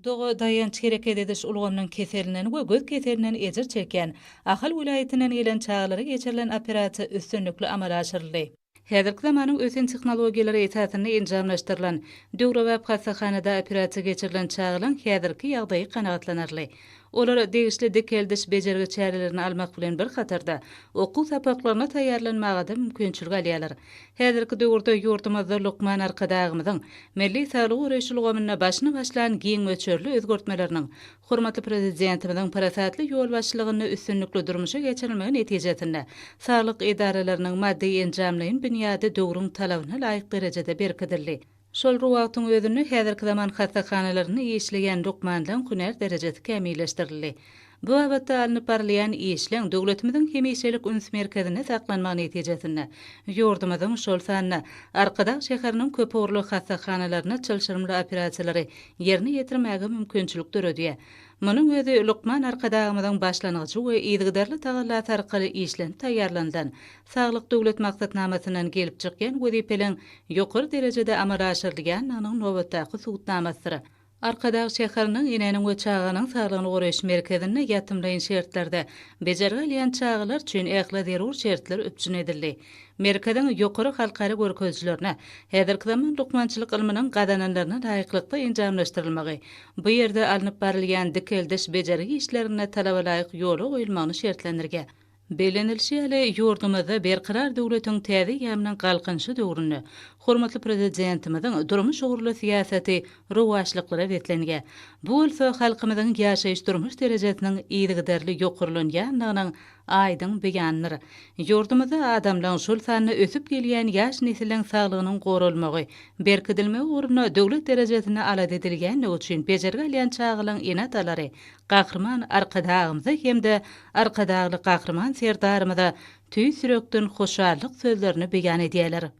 Doga daýanç-hereket ediş ulgamynyň keselinden we göz keselinden ejir çekýän Ahal welaýatyndan gelen çagalara geçirilen operasiýa üstünlikli amala aşyryldy. Häzirki zamanyň ösen tehnologiýalary esasynda enjamlaşdyrylan döwrebap hassahanada operasiýa geçirilen çagalaň häzirki ýagdaýy kanagatlanarly. Olar degişli dikeldiş-bejergi çärelerini almak bilen bir hatarda, okuw sapaklaryna taýýarlanmaga-da mümkinçilik alýarlar. Häzirki döwürde ýurdumyzda lukman Arkadagymyzyň milli saglygy goraýyş ulgamynda başyny başlan giň möçberli özgertmeleriniň Hormatly Prezidentimiziň parasatly ýolbaşçylygynda üstünlikli durmuşa geçirilmegi netijesinde saglyk edaralarynyň maddy-enjamlaýyn binýady döwrüň talabyna laýyk derejede berkidildi. Şol bir wagtyň özünde häzirki zaman hassahanalarynda işleýän lukmanlaryň hünär derejesi kämilleşdirildi. Bu babatda alnyp barylýan işleň döwletimiziň hemişelik üns merkezinde saklanmagy netijesinde, ýurdumyzyň, şol sanda Arkadag şäheriniň köpugurly hassahanalarynda çylşyrymly operasiýalary ýerine ýetirmäge mümkinçilik döredýär. Munuň özi lukman Arkadagymyzyň başlangyjy we yzygiderli tagallasy arkaly işlenip taýýarlanylan Saglyk Döwlet maksatnamasyndan gelip çykýan wezipeleň ýokary derejede amala aşyrylýandygynyň nobatdaky subutnamasydyr. Arkadag şäheriniň Enäniň we çaganyň saglygyny goraýyş merkezinde ýatymlaýyn şertlerde bejergi alýan çagalar üçin ähli zerur şertler üpjün edildi. Merkeziň ýokary halkara görkezijilerine, häzirki zaman lukmançylyk ylmynyň gazananlaryna laýyklykda enjamlaşdyrylmagy, bu ýerde alnyp barylýan dikeldiş-bejergi işlerinde talabalaýyk ýola goýulmagyny şertlendirýär. Bellenilişi ýaly, ýurdumyzda Berkarar döwletiň täze eýýamynyň Galkynyşy döwründe hormatly Prezidentimiziň durmuş ugurly syýasaty rowaçlyklara beslenýär. Bu bolsa halkymyzyň ýaşaýyş-durmuş derejesiniň yzygiderli ýokarlanýandygynyň aýdyň beýanydyr. Ýurdumyzda adamlaryň, şol sanda ösüp gelýän ýaş nesliň saglygynyň goralmagy, berkidilmegi ugrunda döwlet derejesinde alada edilýändigi üçin bejergi alýan çagalaryň ene-atalary Gahryman Arkadagymyza hem-de Arkadagly Gahryman Serdarymyza tüýs ýürekden hoşallyk sözlerini beýan edýärler.